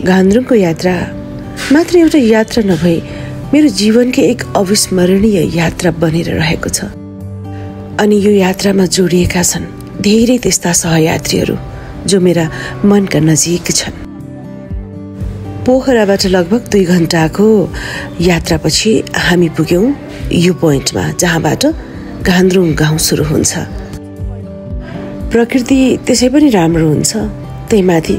घान्द्रुङको यात्रा मात्र एउटा यात्रा नभई मेरो जीवनकै एक अविस्मरणीय यात्रा बनेर रहेको छ। अनि यो यात्रामा जोडिएका छन् धेरै त्यस्ता सहयात्रीहरू जो मेरा मनका नजिक छन्। पोखराबाट लगभग 2 घण्टाको यात्रापछि हामी पुग्यौं यो पोइन्टमा जहाँबाट घान्द्रुङ गाउँ सुरु हुन्छ। प्रकृति त्यसै पनि राम्रो हुन्छ, त्यहीमाथि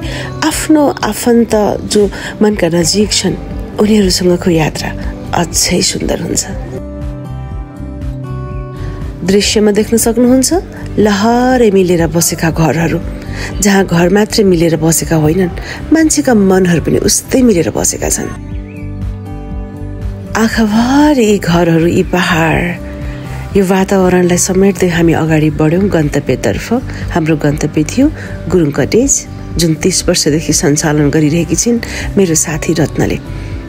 आफ्नो आफन्त जो मनका नजिक छन् उनीहरूसँगको यात्रा अझै सुन्दर हुन्छ। दृश्यमा देख्न सक्नुहुन्छ लहरै मिलेर बसेका घरहरू, जहाँ घर मात्रै मिलेर बसेका होइनन्, मान्छेका मनहरू पनि उस्तै मिलेर बसेका छन्। आँखाभर यी घरहरू, यी पहाड, यो वातावरणलाई समेट्दै हामी अगाडि बढ्यौं गन्तव्यतर्फ। हाम्रो गन्तव्य थियो गुरुङ कटेज, जुन 30 वर्षदेखि सञ्चालन गरिरहेकी छिन् मेरो साथी रत्नले।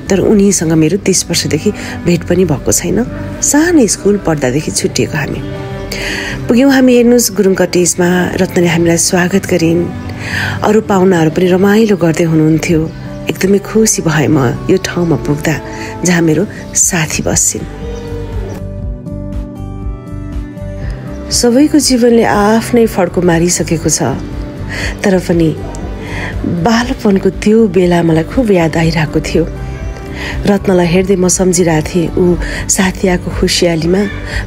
तर उनीसँग मेरो 30 वर्षदेखि भेट पनि भएको छैन। सानो स्कुल पढ्दादेखि छुट्टिएको हामी पुग्यौं। हामी हेर्नुहोस् गुरुङ कटेजमा रत्नले हामीलाई स्वागत गरिन्। अरू पाहुनाहरू पनि रमाइलो गर्दै हुनुहुन्थ्यो। एकदमै खुसी भएँ म यो ठाउँमा पुग्दा जहाँ मेरो साथी बस्छिन्। सबैको जीवनले आफ्नै फड्को मारिसकेको छ, तर पनि बालपनको त्यो बेला मलाई खुब याद आइरहेको थियो। रत्नलाई हेर्दै म सम्झिरहेको थिएँ ऊ साथी आएको खुसियालीमा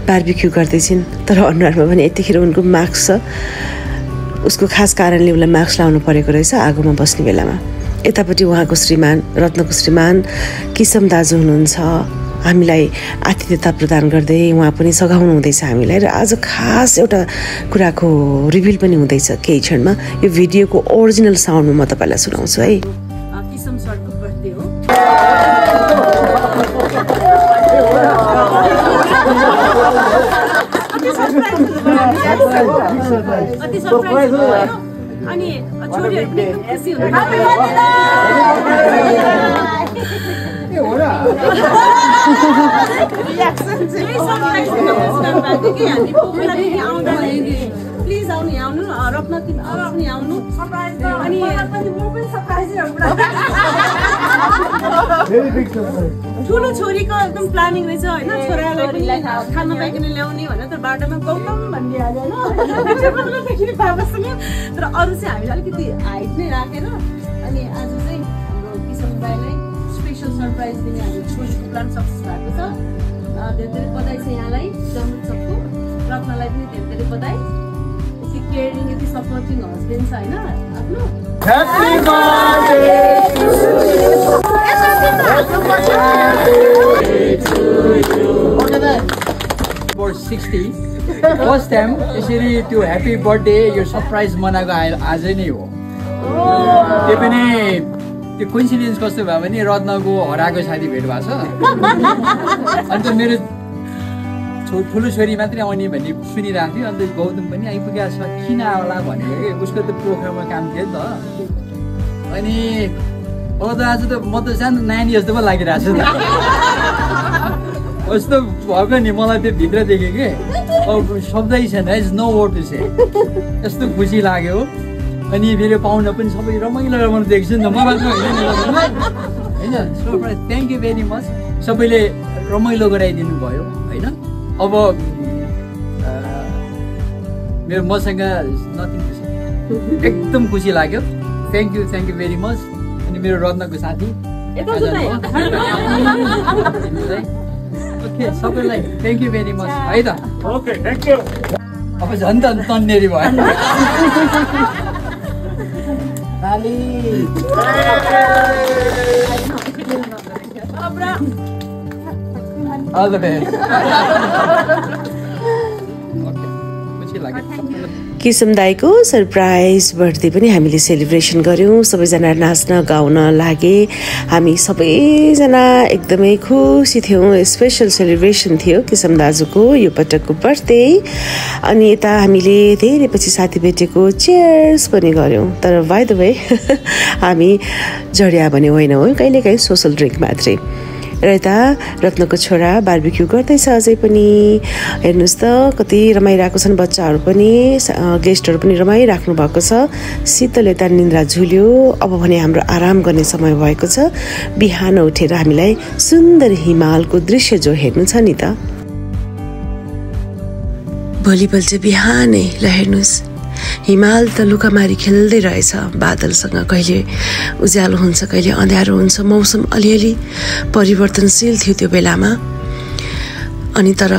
बार्बिक्यू गर्दैछिन्, तर अनुहारमा पनि यतिखेर उनको मास्क छ। उसको खास कारणले उसलाई मास्क लाउनु परेको रहेछ आगोमा बस्ने बेलामा। यतापट्टि उहाँको श्रीमान, रत्नको श्रीमान किसम दाजु हुनुहुन्छ। हामीलाई आतिथ्यता प्रदान गर्दै उहाँ पनि सघाउनु हुँदैछ हामीलाई। र आज खास एउटा कुराको रिभिल पनि हुँदैछ केही क्षणमा। यो भिडियोको ओरिजिनल साउन्डमा म तपाईँलाई सुनाउँछु है। किसम सरको बर्थडे हो। अति सरप्राइज भयो अनि छोरीहरु पनि खुसी हुनुहुन्छ। रियाक्सन चाहिँ सरप्राइज नमस्कार बाकी के हामी पोखरादेखि आउँदा प्लिज आउनु आउनु रत्न तिमी पनि आउनु सरप्राइज अनि पनि म पनि सरप्राइज भेरी बिग सरप्राइज। ठुलो छोरीको एकदम प्लानिङ रहेछ हैन, छोरालाई पनि खाना पाइकन ल्याउने भनेर त बाटोमा गौतम भन्ने हाल्यो हैन बाबासँग। तर अरु चाहिँ हामीले अलिकति हाइट नै राखेर अनि आज चाहिँ हाम्रो किसन दाइलाई स्पेशल सरप्राइज दिने हाम्रो छोरीको प्लान सक्सेस भएको छ। धेरै धेरै बधाई छ यहाँलाई, जम्मु सबको। रत्नलाई पनि धेरै धेरै बधाई। यति केयरिङ, यति सपोर्टिङ हस्बेन्ड छ हैन आफ्नो। Happy birthday to you. For 60 first time यसरी त्यो ह्यापी बर्थडे यो सरप्राइज मनाएको आज नै हो। त्यो पनि त्यो कोइन्सिडेन्स कस्तो भयो भने रत्नको हराएको साथी भेट भएको छ। अन्त मेरो ठुलो छोरी मात्रै आउने भन्ने सुनिरहेको थियो। अन्त गौतम पनि आइपुगेको छ, किन होला भनेको कि उसको त पोखरामा काम थियो नि त। अनि अब त आज त म त सानो नानी जस्तो पो लागिरहेको छु त। कस्तो भएको नि मलाई त्यो भित्र देखेँ कि अब शब्दै छैन, is no word to say. यस्तो खुसी लाग्यो। अनि फेरि पाहुना पनि सबै रमाइलो रमाइलो देख्छु नि त, म मात्र होइन surprise. Thank you very much. सबैले रमाइलो गराइदिनु भयो होइन। अब मेरो मसँग नथिङ टु से, एकदम खुसी लाग्यो। Thank you very much. अनि मेरो रत्नको साथी ओके सबैलाई थ्याङ्क यू भेरी मच है त। Okay thank you. अब झन् त तन्नेरी भयो। All the best. किसम दाईको सरप्राइज बर्थडे पनि हामीले सेलिब्रेसन गऱ्यौँ। सबैजना नाच्न गाउन लागे। हामी सबैजना एकदमै खुसी थियौँ। स्पेसल सेलिब्रेसन थियो किसम दाजुको यो पटकको बर्थडे। अनि यता हामीले धेरै पछि साथी भेटेको चेयर्स पनि गऱ्यौँ। तर बाइ द वे हामी जडिया भने होइन हो, कहिलेकाहीँ सोसल ड्रिङ्क मात्रै। र यता रत्नको छोरा बार्बिक्यू गर्दैछ अझै पनि हेर्नुहोस् त कति रमाइरहेको छन् बच्चाहरू पनि गेस्टहरू पनि रमाइराख्नु भएको छ शीतल यता निन्द्रा झुल्यो अब भने हाम्रो आराम गर्ने समय भएको छ बिहान उठेर हामीलाई सुन्दर हिमालको दृश्य जो हेर्नु छ नि त भोलिपल्ट चाहिँ बिहानै ल हेर्नुहोस् हिमाल त लुकामारी खेल्दै रहेछ बादलसँग कहिले उज्यालो हुन्छ कहिले अँध्यारो हुन्छ मौसम अलिअलि परिवर्तनशील थियो त्यो बेलामा अनि तर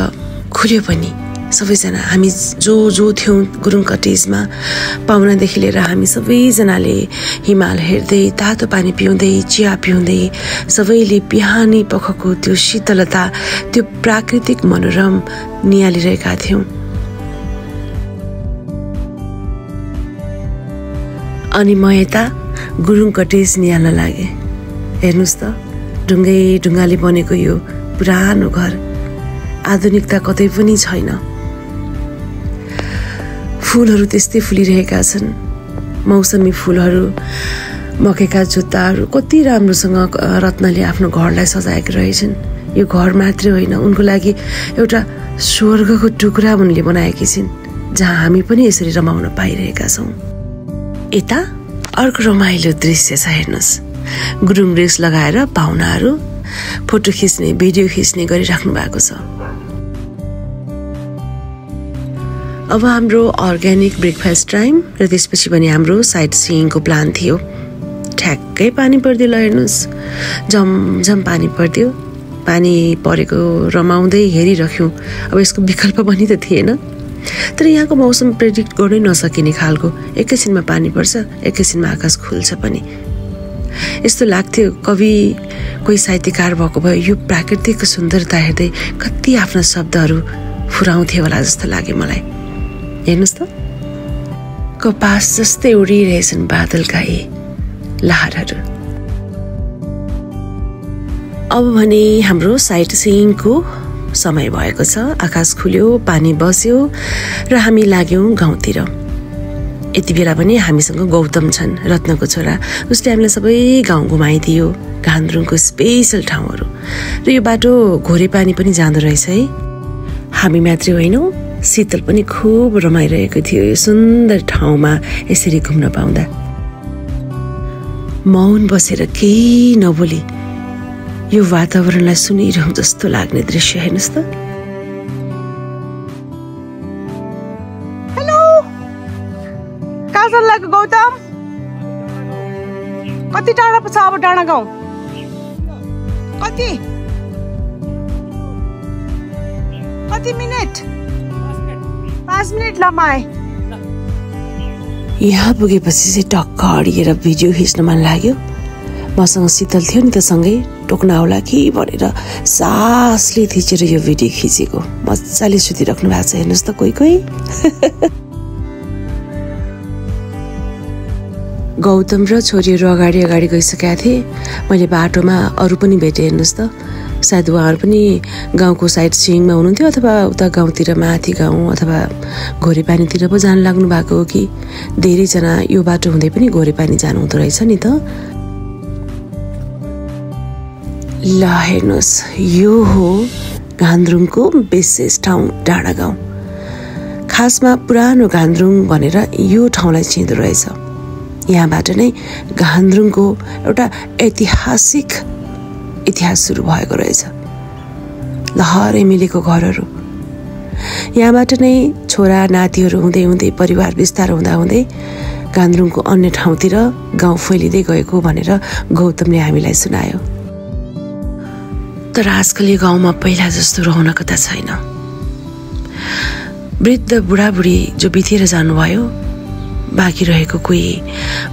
खुल्यो पनि सबैजना हामी जो थियौँ गुरुङ कटेजमा पाहुनादेखि लिएर हामी सबैजनाले हिमाल हेर्दै तातो पानी पिउँदै चिया पिउँदै सबैले बिहानी पखको त्यो शीतलता त्यो प्राकृतिक मनोरम निहालिरहेका थियौँ अनि म यता गुरुङ कटेज निहाल्न लागेँ हेर्नुहोस् त ढुङ्गाले बनेको यो पुरानो घर आधुनिकता कतै पनि छैन फुलहरू त्यस्तै फुलिरहेका छन् मौसमी फुलहरू मकैका जुत्ताहरू कति राम्रोसँग रत्नले आफ्नो घरलाई सजाएका रहेछन् यो घर मात्रै होइन उनको लागि एउटा स्वर्गको टुक्रा उनले बनाएकी छिन् जहाँ हामी पनि यसरी रमाउन पाइरहेका छौँ यता अर्को रमाइलो दृश्य छ हेर्नुहोस् गुरुङ ड्रेस लगाएर पाहुनाहरू फोटो खिच्ने भिडियो खिच्ने गरिराख्नु भएको छ अब हाम्रो अर्ग्यानिक ब्रेकफास्ट टाइम र त्यसपछि पनि हाम्रो साइट सिइङको प्लान थियो ठ्याक्कै पानी पर्दियो ल हेर्नुहोस् झमझम पानी पर्दियो पानी परेको रमाउँदै हेरिराख्यौँ अब यसको विकल्प पनि त थिएन तर यहाँको मौसम प्रेडिक्ट गर्नै नसकिने खालको एकैछिनमा पानी पर्छ एकैछिनमा आकाश खुल्छ पनि यस्तो लाग्थ्यो कवि कोही साहित्यकार भएको भए यो प्राकृतिक सुन्दरता हेर्दै कति आफ्ना शब्दहरू फुराउँथे होला जस्तो लाग्यो मलाई हेर्नुहोस् त कपास जस्तै उडिरहेछन् बादलका यी लहरहरू अब भने हाम्रो साइट सिइङको समय भएको छ आकाश खुल्यो पानी बस्यो र हामी लाग्यौं गाउँतिर यति बेला पनि हामीसँग गौतम छन् रत्नको छोरा उसले हामीलाई सबै गाउँ घुमाइदियो घान्द्रुङको स्पेशल ठाउँहरू र यो बाटो घोरे पानी पनि जाँदो रहेछ है हामी मात्रै होइनौँ शीतल पनि खुब रमाइरहेको थियो यो सुन्दर ठाउँमा यसरी घुम्न पाउँदा मौन बसेर केही नबोली यो वातावरणलाई सुनिरहँ जस्तो लाग्ने दृश्य हेर्नुहोस् त हेलो कहाँ जान लाग्यो गौतम कति टाढा छ अब डाँडा गाउँ कति मिनेट 5 मिनेट लमाए यहाँ पुगेपछि चाहिँ टक्क अडिएर भिडियो खिच्न मन लाग्यो मसँग शीतल थियो नि त सँगै टोक्न आउला कि भनेर सासले थिचेर यो भिडियो खिचेको मजाले सुतिराख्नु भएको छ हेर्नुहोस् त कोही गौतम र छोरीहरू अगाडि गइसकेका थिए मैले बाटोमा अरू पनि भेटेँ हेर्नुहोस् त सायद उहाँहरू पनि गाउँको साइट सिइङमा हुनुहुन्थ्यो अथवा उता गाउँतिर माथि गाउँ अथवा घोरेपानीतिर पो जान लाग्नु भएको हो कि धेरैजना यो बाटो हुँदै पनि घोरेपानी जानु हुँदो रहेछ नि त ल हेर्नुहोस् यो हो घान्द्रुङको विशेष ठाउँ डाँडा गाउँ खासमा पुरानो घान्द्रुङ भनेर यो ठाउँलाई चिन्दो रहेछ यहाँबाट नै घान्द्रुङको एउटा इतिहास सुरु भएको रहेछ लहरै मिलेको घरहरू यहाँबाट नै छोरा नातिहरू हुँदै हुँदै परिवार विस्तार हुँदै घान्द्रुङको अन्य ठाउँतिर गाउँ फैलिँदै गएको भनेर गौतमले हामीलाई सुनायो तर आजकल यो गाउँमा पहिला जस्तो रौनकता छैन वृद्ध बुढाबुढी जो बितेर जानुभयो बाँकी रहेको कोही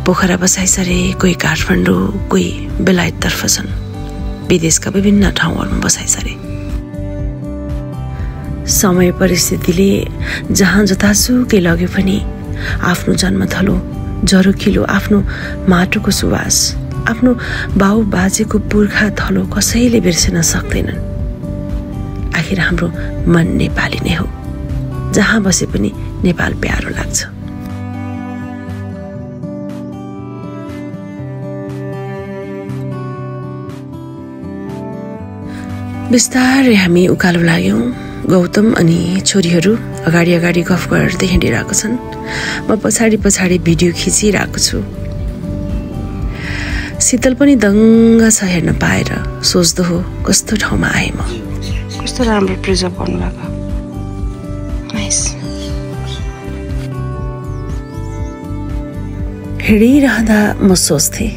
पोखरा बसाइसरे कोही काठमाडौँ कोही बेलायततर्फ छन् विदेशका विभिन्न ठाउँहरूमा बसाइसरे समय परिस्थितिले जहाँ जतासुकै लग्यो पनि आफ्नो जन्मथलो जरुकिलो आफ्नो माटोको सुवास आफ्नो बाउ बाजेको पुर्खा थलो कसैले बिर्सन सक्दैनन् आखिर हाम्रो मन नेपाली नै हो जहाँ बसे पनि नेपाल प्यारो लाग्छ बिस्तारै हामी उकालो लाग्यौं। गौतम अनि छोरीहरू अगाडि अगाडि गफ गर्दै हिँडिरहेको छन्। म पछाडि पछाडि भिडियो खिचिरहेको छु। शीतल पनि दङ्ग छ हेर्न पाएर। सोच्दो हो कस्तो ठाउँमा आएँ म। कस्तो राम्रो प्रिजर्भ गर्नुभएको। नाइस। हिँडिरहँदा म सोच्थेँ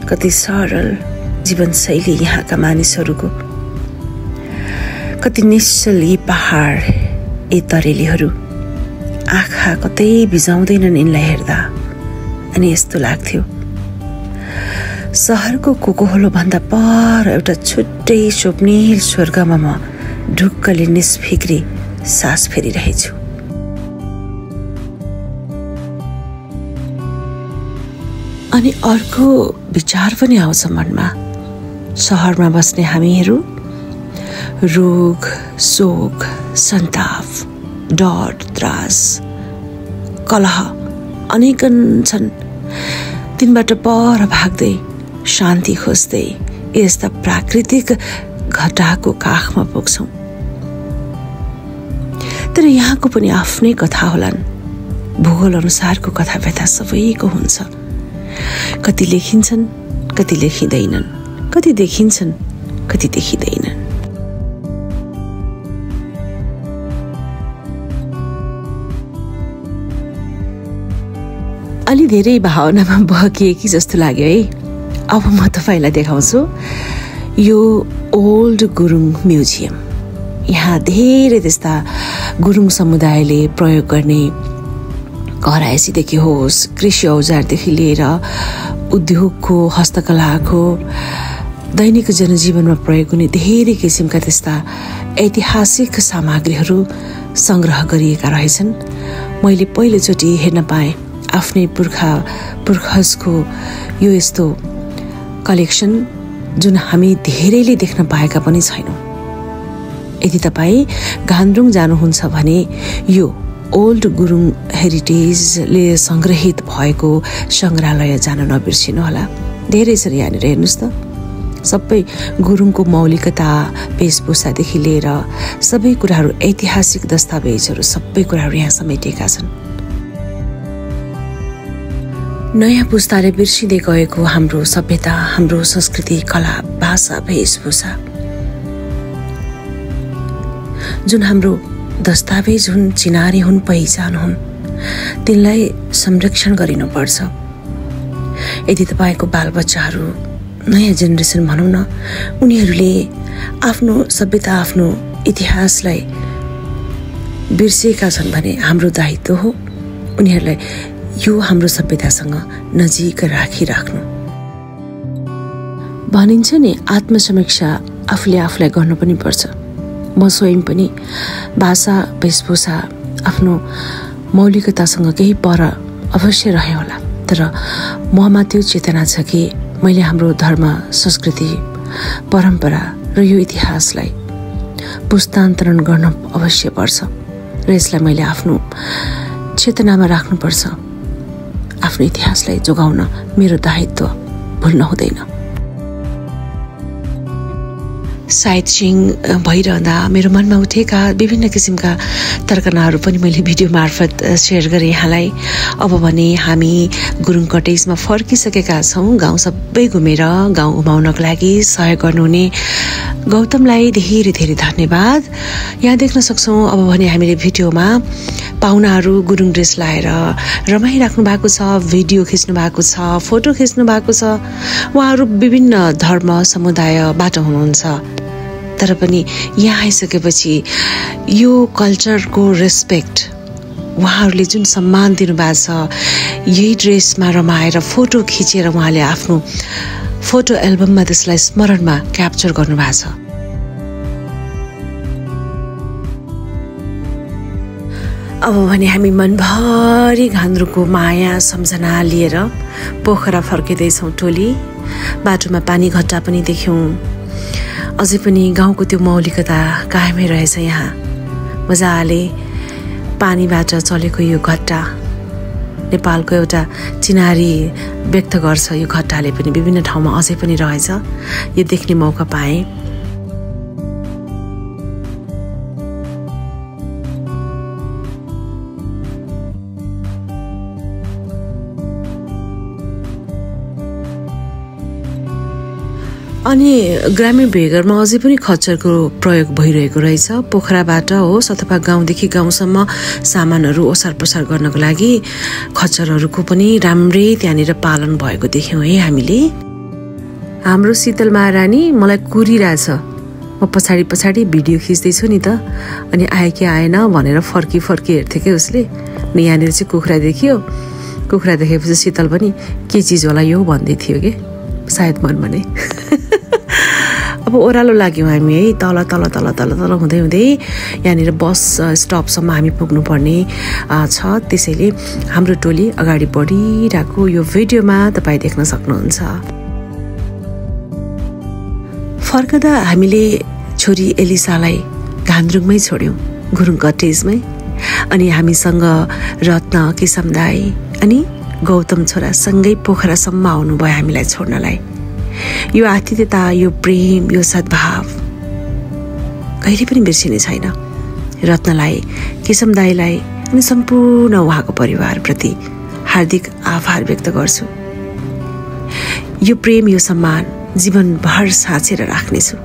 कति सरल जीवनशैली यहाँका मानिसहरूको, कति निश्चल यी पहाड, यी तरेलीहरू। आँखा कतै बिजाउँदैनन् यिनलाई हेर्दा। अनि यस्तो लाग्थ्यो सहरको कोकोहोलो भन्दा पर एउटा छुट्टै स्वप्निल स्वर्गमा म ढुक्कले निस्फिक्री सास फेरिरहेछु। अनि अर्को विचार पनि आउँछ मनमा। सहरमा बस्ने हामीहरू रोग, शोक, सन्ताप, डर, त्रास, कलह अनेकन छन्। तिनबाट पर भाग्दै शान्ति खोज्दै यस्ता प्राकृतिक घटाको काखमा पुग्छौं। तर यहाँको पनि आफ्नै कथा होलान्। भूगोल अनुसारको कथा व्यथा सबैको हुन्छ। कति लेखिन्छन्, कति लेखिँदैनन्, कति देखिन्छन्, कति देखिँदैनन्। अलि धेरै भावनामा बहकिए कि जस्तो लाग्यो है। अब म तपाईलाई देखाउँछु यो ओल्ड गुरुङ म्युजियम। यहाँ धेरै त्यस्ता गुरुङ समुदायले प्रयोग गर्ने घरायसीदेखि होस्, कृषि औजारदेखि लिएर उद्योगको, हस्तकलाको, दैनिक जनजीवनमा प्रयोग हुने धेरै किसिमका त्यस्ता ऐतिहासिक सामग्रीहरू संग्रह गरिएका रहेछन्। मैले पहिलोचोटि हेर्न पाएँ आफ्नै पुर्खजको यो यस्तो कलेक्सन जुन हामी धेरैले देख्न पाएका पनि छैनौँ। यदि तपाईँ घान्द्रुङ जानुहुन्छ भने यो ओल्ड गुरुङ हेरिटेजले संग्रहित भएको संग्रहालय जान नबिर्सिनुहोला। धेरै छ यहाँनिर, हेर्नुहोस् त। सबै गुरुङको मौलिकता, वेशभूषादेखि लिएर सबै कुराहरू, ऐतिहासिक दस्तावेजहरू, सबै कुराहरू यहाँ समेटिएका छन्। नयाँ पुस्ताले बिर्सिँदै गएको हाम्रो सभ्यता, हाम्रो संस्कृति, कला, भाषा, वेशभूषा जुन हाम्रो दस्तावेज हुन्, चिनारी हुन्, पहिचान हुन्, तिनलाई संरक्षण गरिनुपर्छ। यदि तपाईँको बालबच्चाहरू, नयाँ जेनेरेसन भनौँ न, उनीहरूले आफ्नो सभ्यता, आफ्नो इतिहासलाई बिर्सेका छन् भने हाम्रो दायित्व हो उनीहरूलाई यो हाम्रो सभ्यतासँग नजिक राखिराख्नु। भनिन्छ नि आत्मसमीक्षा आफूले आफूलाई गर्नु पनि पर्छ। म स्वयं पनि भाषा, वेशभूषा, आफ्नो मौलिकतासँग केही पर अवश्य रहे होला। तर ममा त्यो चेतना छ कि मैले हाम्रो धर्म, संस्कृति, परम्परा र यो इतिहासलाई पुस्तान्तरण गर्न अवश्य पर्छ र यसलाई मैले आफ्नो चेतनामा राख्नुपर्छ। आफ्नो इतिहासलाई जोगाउन मेरो दायित्व भुल्न हुँदैन। साइटसिइङ भइरहँदा मेरो मनमा उठेका विभिन्न किसिमका तर्कनाहरू पनि मैले भिडियो मार्फत सेयर गरेँ यहाँलाई। अब भने हामी गुरुङ कटेजमा फर्किसकेका छौँ। गाउँ सबै घुमेर गाउँ घुमाउनको लागि सहयोग गर्नुहुने गौतमलाई धेरै धेरै धन्यवाद। यहाँ देख्न सक्छौँ अब भने हामीले भिडियोमा पाहुनाहरू गुरुङ ड्रेस लाएर रमाइराख्नु भएको छ, भिडियो खिच्नु भएको छ, फोटो खिच्नु भएको छ। उहाँहरू विभिन्न धर्म समुदायबाट हुनुहुन्छ, तर पनि यहाँ आइसकेपछि यो कल्चरको रेस्पेक्ट, उहाँहरूले जुन सम्मान दिनुभएको छ, यही ड्रेसमा रमाएर फोटो खिचेर उहाँले आफ्नो फोटो एल्बममा त्यसलाई स्मरणमा क्याप्चर गर्नुभएको छ। अब भने हामी मनभरि घान्द्रुङको माया सम्झना लिएर पोखरा फर्किँदैछौँ टोली। बाटोमा पानी घट्टा पनि देख्यौँ। अझै पनि गाउँको त्यो मौलिकता कायमै रहेछ। यहाँ मजाले पानीबाट चलेको यो घट्टा नेपालको एउटा चिनारी व्यक्त गर्छ। यो घट्टाले पनि विभिन्न ठाउँमा अझै पनि रहेछ। यो देख्ने मौका पाएँ। अनि ग्रामीण भेगरमा अझै पनि खच्चरको प्रयोग भइरहेको रहेछ। पोखराबाट होस् अथवा गाउँदेखि गाउँसम्म सामानहरू ओसार पसार गर्नको लागि खच्चरहरूको पनि राम्रै त्यहाँनिर पालन भएको देख्यौँ है हामीले। हाम्रो शीतल महारानी मलाई कुरिरहेछ, म पछाडि पछाडि भिडियो खिच्दैछु नि त, अनि आयो कि आएन भनेर फर्की हेर्थ्यो क्या उसले। अनि यहाँनिर चाहिँ कुखुरा देखियो, कुखुरा देखेपछि शीतल पनि के चिज होला यो भन्दै थियो कि सायद मनमा नै। अब ओह्रालो लाग्यौँ हामी है, तल तल तल तल तल हुँदै हुँदै यहाँनिर बस स्टपसम्म हामी पुग्नुपर्ने छ। त्यसैले हाम्रो टोली अगाडि बढिरहेको यो भिडियोमा तपाईँ देख्न सक्नुहुन्छ। फर्कदा हामीले छोरी एलिसालाई घान्द्रुङमै छोड्यौँ, गुरुङ कटेजमै। अनि हामीसँग रत्न, किसम दाई अनि गौतम छोरा सँगै पोखरासम्म आउनुभयो हामीलाई छोड्नलाई। यो आतिथ्यता, यो प्रेम, यो सद्भाव कहिले पनि बिर्सिने छैन। रत्नलाई, किसम दाईलाई अनि सम्पूर्ण उहाँको परिवारप्रति हार्दिक आभार व्यक्त गर्छु। यो प्रेम, यो सम्मान जीवनभर साँचेर राख्नेछु।